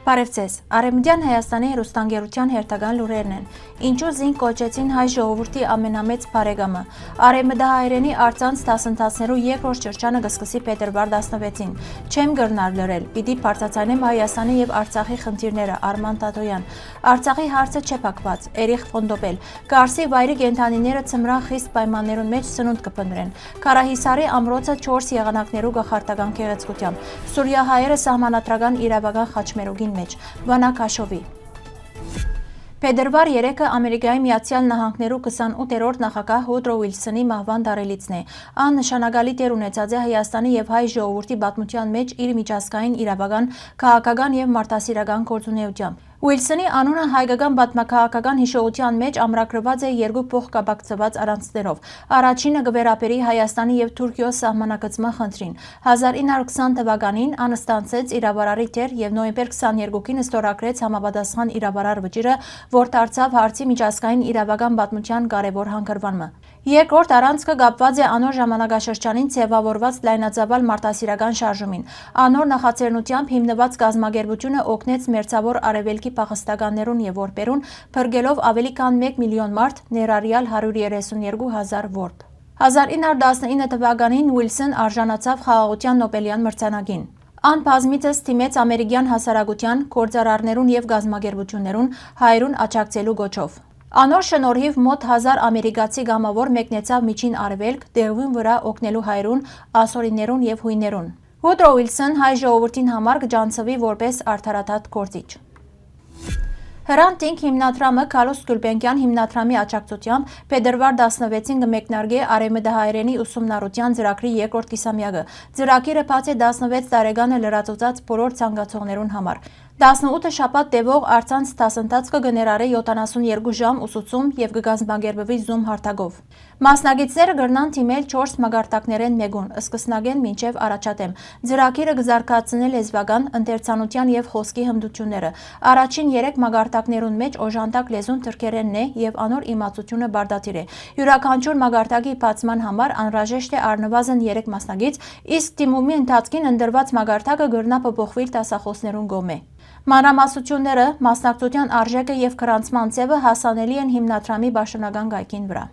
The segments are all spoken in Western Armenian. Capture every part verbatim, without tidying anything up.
Բարեւ ձեզ։ Արեւմտեան Հայաստանի հեռուստաընկերութեան հերթական լուրերն են։ Ինչու զինք կոչեցին հայ ժողովուրդի ամենամեծ բարեկամը։ Արեւմտահայերէնի առցանց դասընթացներու երկրորդ շրջանը կը սկսի փետրուար տասնվեցին։ Չեմ կրնար լռել, պիտի բարձրաձայնեմ Հայաստանի եւ Արցախի խնդիրները, Արման Թաթոյան։ Արցախի հարցը չէ փակուած, Էրիխ Ֆոնդոպել։ Կարսի վայրի կենդանիները ձմրան խիստ պայմաններուն մէջ սնունդ կը փնտռեն։ Քարահիսարի ամրոցը չորս եղանակներու կախարդական գեղեցկութեամբ։ Սուրիահայերը սահմանադրական իրաւական խաչմերուկին մէջ։ Վանա Քաշովի։ Փետրուար երեքը Ամերիկայի Միացյալ Նահանգներու քսանութերորդ նախագահ Հուդրո Ուիլսոնի մահուան տարելիցն է։ Ան նշանակալի դեր ունեցած է Հայաստանի եւ հայ ժողովուրդի պատմութեան մէջ իր միջազգային իրաւական, քաղաքական եւ մարդասիրական գործունեությամբ։ Ուիլսոնի անունը հայկական պատմաքաղաքական յիշողութեան մէջ ամրագրուած է երկու փոխկապակցուած առանցքներով։ Առաջինը կը վերաբերի Հայաստանի եւ Թուրքիոյ սահմանագծման խնդրին։ Հազար ինը հարյուր քսան թուականին ան ստանձնեց իրաւարարի դեր եւ նոյեմբեր քսաներկուին ստորագրեց համապատասխան իրաւարար վճիռը, որ դարձաւ հարցի միջազգային իրաւական պատմութեան կարեւոր հանգրուան մը։ Երկրորդ առանցքը կապուած է անոր ժամանակաշրջանին ձեւաւորուած լայնածաւալ մարդասիրական շարժումին։ Անոր նախաձեռնութեամբ հիմնուած կազմակերպութիւնը օգնեց Մերձաւոր Արեւելքի փախստականներուն եւ որբերուն, փրկելով աւելի քան մէկ միլիոն մարդ, ներառեալ հարիւր երեսուն երկու հազար որբ։ Հազար ինը հարիւր տասնինը թուականին Ուիլսոն արժանացաւ Խաղաղութեան Նոպելեան մրցանակին։ Ան բազմիցս դիմեց ամերիկեան հասարակութեան, գործարարներուն եւ կազմակերպութիւններուն հայերուն աջակցելու կոչով։ Անոր շնորհիւ մօտ հազար ամերիկացի կամաւոր մեկնեցաւ Միջին Արեւելք՝ տեղւին վրայ օգնելու հայերուն, ասորիներուն եւ յոյներուն։ Հուդրո Ուիլսոն հայ ժողովուրդին համար կը ճանչցուի որպէս արդարադատ գործիչ։ Հրանտինք հիմնադրամը Գալուստ Գուլբենկեան հիմնադրամի աջակցութեամբ փետրուար տասնվեցին կը մեկնարկէ արեւմտահայերէնի ուսումնառութեան ծրագրի երկրորդ կիսամեակը։ Ծրագիրը բաց է տասնվեց տարեկանը լրացուցած բոլոր ցանկացողներուն համար։ Տասնութ շաբաթ տեւող առցանց դասընթացքը կը ներառէ յոթանասուն երկու ժամ ուսուցում եւ կը կազմակերպուի Zoom հարթակով։ Մասնակիցները կրնան դիմել չորս մակարդակներէն մէկուն, սկսնակէն մինչեւ առաջադեմ։ Ծրագիրը կը զարգացնէ լեզուական, ընթերցանութեան եւ խօսքի հմտութիւնները։ Առաջին երեք մակարդակներուն մէջ օժանդակ լեզուն թրքերէնն է եւ անոր իմացութիւնը պարտադիր է։ Իւրաքանչիւր մակարդակի բացման համար անհրաժեշտ է առնուազն երեք մասնակից, իսկ դիմումի ընթացքին ընտրուած մակարդակը կրնայ փոփոխուիլ դասախօսներուն կողմէ։ Մանրամասնութիւնները, մասնակցութեան արժէքը եւ գրանցման ձեւը հասանելի են հիմնադրամի պաշտօնական կայքին վրայ։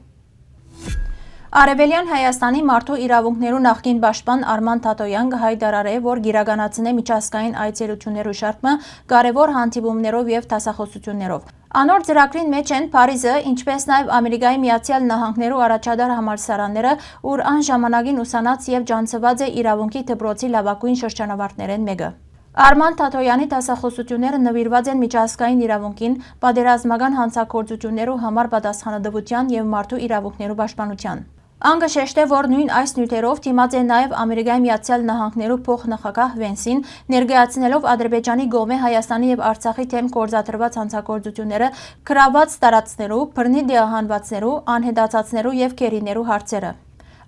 Արեւելեան Հայաստանի մարդու իրաւունքներու նախկին պաշտպան Արման Թաթոյան կը յայտարարէ, որ կիրականացնէ միջազգային այցելութիւններու շարք մը կարեւոր հանդիպումներով եւ դասախօսութիւններով։ Անոր ծրագրին մէջ են Փարիզը, ինչպէս նաեւ Ամերիկայի Միացեալ Նահանգներու առաջատար համալսարանները, ուր ան ժամանակին ուսանած եւ ճանչցուած է իրաւունքի դպրոցի լաւագոյն շրջանաւարտներէն մէկը։ Արման Թաթոյանի դասախօսութիւնները նուիրուած են միջազգային իրաւունքին, պատերազմական հանցագործութիւններու համար պատասխանատուութեան եւ մարդու իրաւունքներու պաշտպանութեան։ Ան կը շեշտէ, որ նոյն այս նիւթերով դիմած է նաեւ Ամերիկայի Միացեալ Նահանգներու փոխնախագահ Վենսին, ներկայացնելով Ադրբեջանի կողմէ Հայաստանի եւ Արցախի դէմ գործադրուած հանցագործութիւնները, գրաւուած տարածքներու, բռնի տեղահանուածներու, անհետացածներու եւ գերիներու հարցերը։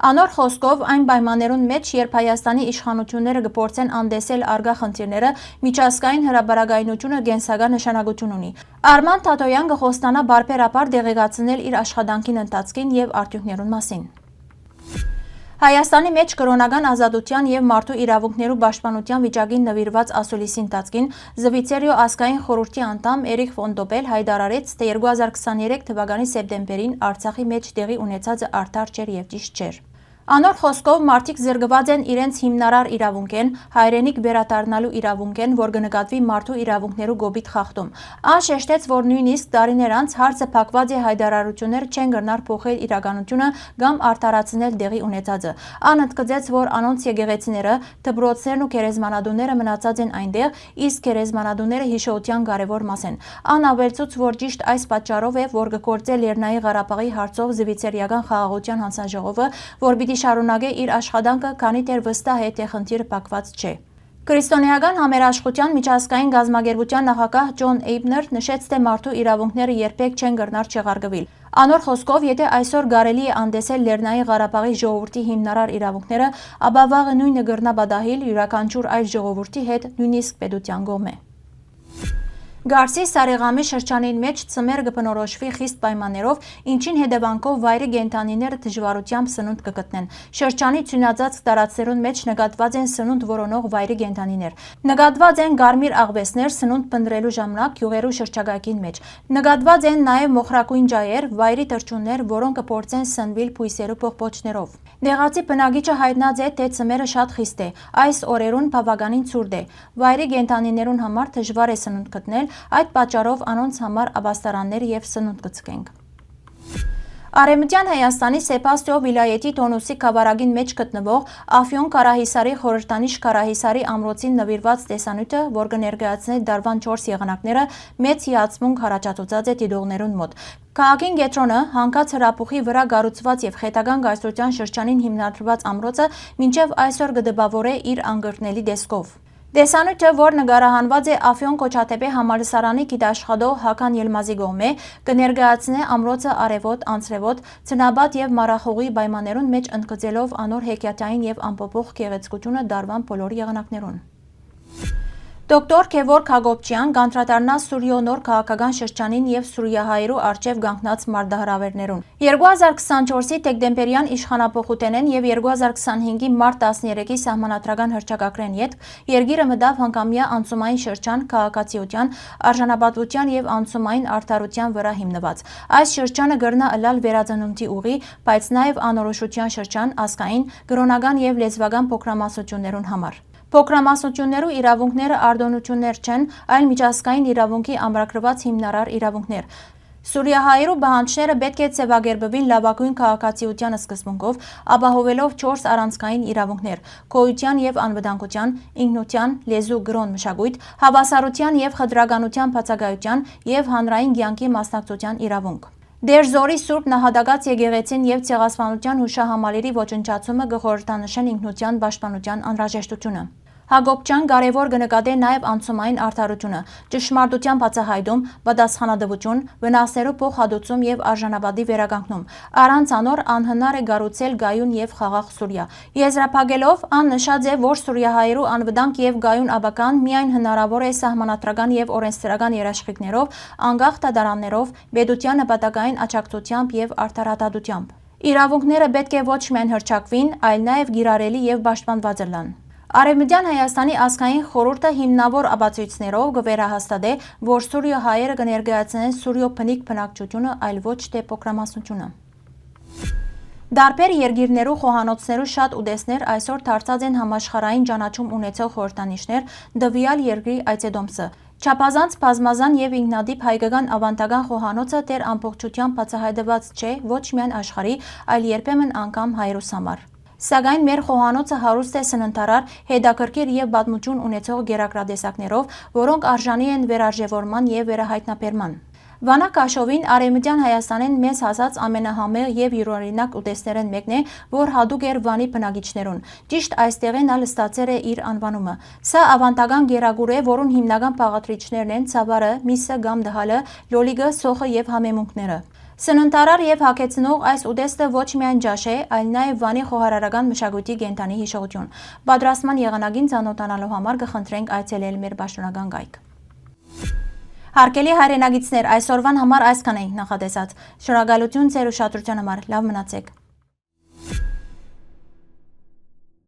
Անոր խօսքով, այն պայմաններուն մէջ, երբ Հայաստանի իշխանութիւնները կը փորձեն անտեսել առկայ խնդիրները, միջազգային հրապարակայնութիւնը կենսական նշանակութիւն ունի։ Արման Թաթոյան կը խոստանայ բարբերաբար տեղեկացնել իր աշխատանքին ընթացքին եւ արդիւնքներուն մասին։ Հայաստանի մէջ կրօնական ազատութեան եւ մարդու իրաւունքներու պաշտպանութեան վիճակին նուիրուած ասուլիսի ընթացքին Զուիցերիոյ ազգային խորհուրդի անդամ Էրիխ Ֆոն Տոպել յայտարարեց, թէ երկու հազար քսաներեք թուականի սեպտեմբերին Արցախի մէջ տեղի ունեցածը արդար չէր եւ ճիշտ չէր։ Անոր խօսքով, մարդիկ զրկուած են իրենց հիմնարար իրաւունքէն, հայրենիք վերադառնալու իրաւունքէն, որ կը նկատուի մարդու իրաւունքներու կոպիտ խախտում։ Ան շեշտեց, որ նոյնիսկ տարիներ անց հարցը փակուած է, յայտարարութիւններ չեն կրնար փոխել իրականութիւնը կամ արդարացնել տեղի ունեցածը։ Ան ընդգծեց, որ անոնց եկեղեցիները, դպրոցներն ու գերեզմանատուները մնացած են այնտեղ, իսկ գերեզմանատուները յիշողութեան կարեւոր մաս են։ Ան աւելցուց, որ ճիշտ այս պատճառով է, որ կը գործէ Լեռնային Ղարաբաղի հարցով զուիցերիական խաղաղութեան հանձնաժողովը, որ պիտի շարունակէ իր աշխատանքը, քանի դեռ վստահ է, թէ խնդիրը փակուած չէ։ Քրիստոնեական համերաշխութեան միջազգային կազմակերպութեան նախագահ Ջոն Էյբներ նշեց, թէ մարդու իրաւունքները երբեք չեն կրնար չեղարկուիլ։ Անոր խօսքով, եթէ այսօր կարելի է անտեսել Լեռնային Ղարաբաղի ժողովուրդի հիմնարար իրաւունքները, ապա վաղը նոյնը կրնայ պատահիլ իւրաքանչիւր այլ ժողովուրդի հետ, նոյնիսկ պետութեան կողմէ։ Կարսի Սարեգամի շրջանին մէջ ծմեր կը բնորոշուի խիստ պայմաններով, ինչին հետեւանքով վայրի կենդանիները դժուարութեամբ սնունդ կը գտնեն։ Շրջանի ձիւնածածկ տարածքներուն մէջ նկատուած են սնունդ որոնող վայրի կենդանիներ։ Նկատուած են կարմիր աղուեսներ սնունդ փնտռելու ժամանակ յուղերու շրջակայքին մէջ։ Նկատուած են նաեւ մոխրագոյն ջայեր, վայրի թռչուններ, որոնք կը փորձեն սնուիլ բոյսերու պողպոջներով։ Դեղացի բնակիչը յայտնած է, թէ ծմերը շատ խիստ է։ Այս օրերուն բաւականին ցուրտ է։ Վայրի կենդանիներուն համար դժուար է սնունդ գտնել, այդ պատճառով անոնց համար ապաստարաններ եւ սնունդ կը ձգենք։ Արեւմտեան Հայաստանի Սեբաստիո վիլայէթի Թոնուսի գաւառակին մէջ գտնուող Աֆիոն Քարահիսարի խորհրդանիշ Քարահիսարի ամրոցին նուիրուած տեսանիւթը, որ կը ներկայացնէ դարուան չորս եղանակները, մեծ հիացմունք յառաջացուցած է դիտողներուն մօտ։ Քաղաքին կեդրոնը, հանկած հրապուխի վրայ կառուցուած եւ Խեթական կայսրութեան շրջանին հիմնադրուած ամրոցը, մինչեւ այսօր կը տպաւորէ իր անկրկնելի տեսքով։ Տեսանիւթը, որ նկարահանուած է Աֆիոն Քոչաթեփի համալսարանի գիտաշխատող Հական Ելմազի կողմէ, կը ներկայացնէ ամրոցը արեւոտ, անձրեւոտ, ձնապատ եւ մառախուղի պայմաններուն մէջ ընդգծելով անոր հեքիաթային եւ անփոփոխ գեղեցկութիւնը դարուան բոլոր եղանակներուն։ Դոկտոր Գեորգ Յակոբճեան կանդրադառնայ Սուրիոյ նոր քաղաքական շրջանին եւ սուրիահայերու առջեւ կանգնած մարտահրաւէրներուն։ Երկու հազար քսանչորսի դեկտեմբերեան իշխանափոխութենէն եւ երկու հազար քսանհինգի մարտ տասներեքի սահմանադրական հռչակագրէն ետք երկիրը մտաւ հնգամեայ անցումային շրջան քաղաքացիութեան, արժանապատվութեան եւ անցումային արդարութեան վրայ հիմնուած։ Այս շրջանը կրնայ ըլլալ վերածնունդի ուղի, բայց նաեւ անորոշութեան շրջան, ազգային, կրօնական եւ լեզուական փոքրամասնութիւններուն համար։ Փոքրամասնութիւններու իրաւունքները արտօնութիւններ չեն, այլ միջազգային իրաւունքի ամրագրուած հիմնարար իրաւունքներ։ Սուրիահայերու պահանջները պէտք է ձեւակերպուին լաւագոյն քաղաքացիութեան սկզբունքով, ապահովելով չորս առանցքային իրաւունքներ՝ գոյութեան եւ անվտանգութեան, ինքնութեան, լեզու, կրօն, մշակոյթ, հաւասարութեան եւ խտրականութեան բացակայութեան եւ հանրային կեանքի մասնակցութեան իրաւունք։ Տեր Զորի Սուրբ Նահատակաց Եկեղեցին եւ Ցեղասպանութեան յուշահամալիրի ոչնչացումը կը խորհրդանշեն ինքնութեան պաշտպանութեան անհրաժեշտութիւնը։ Յակոբճեան կարեւոր կը նկատէ նաեւ անցումային արդարութիւնը, ճշմարտութեան բացայայտում, պատասխանատուութիւն, վնասներու փոխհատուցում եւ արժանապատի վերականգնում։ Առանց անոր անհնար է կառուցել կայուն եւ խաղաղ Սուրիա։ Եզրափակելով, ան նշած է, որ սուրիահայերու անվտանգ եւ կայուն ապագան միայն հնարաւոր է սահմանադրական եւ օրենսդրական երաշխիքներով, անկախ դատարաններով, պետութեան նպատակային աջակցութեամբ եւ արդարադատութեամբ։ Իրաւունքները պէտք է ոչ միայն հռչակուին, այլ նաեւ կիրառելի եւ պաշտպանուած ըլլան։ Արեւմտեան Հայաստանի ազգային խորհուրդը հիմնաւոր ապացոյցներով կը վերահաստատէ, որ Սուրիոյ հայերը կը ներկայացնեն Սուրիոյ բնիկ բնակչութիւնը, այլ ոչ թէ փոքրամասնութիւնը։ Տարբեր երկիրներու խոհանոցներու շատ ուտեստներ այսօր դարձած են համաշխարհային ճանաչում ունեցող խորհրդանիշներ տուեալ երկրի այցեդոմսը։ Չափազանց բազմազան եւ ինքնատիպ հայկական աւանդական խոհանոցը դեռ ամբողջութեամբ բացայայտուած չէ ոչ միայն աշխարհի, այլ երբեմն անգամ հայերուս համար։ Սակայն մեր խոհանոցը հարուստ է սննդարար, հետաքրքիր եւ պատմութիւն ունեցող կերակրատեսակներով, որոնք արժանի են վերարժեւորման եւ վերահայտնաբերման։ Վանա քաշովին Արեւմտեան Հայաստանէն մեզ հասած ամենահամեղ եւ յուրօրինակ ուտեստներէն մէկն է, որ յատուկ էր Վանի բնակիչներուն։ Ճիշդ այստեղէն ալ ստացեր է իր անուանումը։ Սա աւանդական կերակուր է, որուն հիմնական բաղադրիչներն են ցաւարը, միսը կամ դհալը, լոլիկը, սոխը եւ համեմունքները։ Սննդարար եւ հագեցնող այս ուտեստը ոչ միայն ճաշ է, այլ նաեւ Վանի խոհարարական մշակոյթի կենդանի յիշողութիւն։ Պատրաստման եղանակին ծանօթանալու համար կը խնդրենք այցելել մեր պաշտօնական կայք։ Հարգելի հայրենակիցներ, այսօրուան համար այսքան ենք նախատեսած։ Շնորհակալութիւն ձեր ուշադրութեան համար։ Լաւ մնացէք։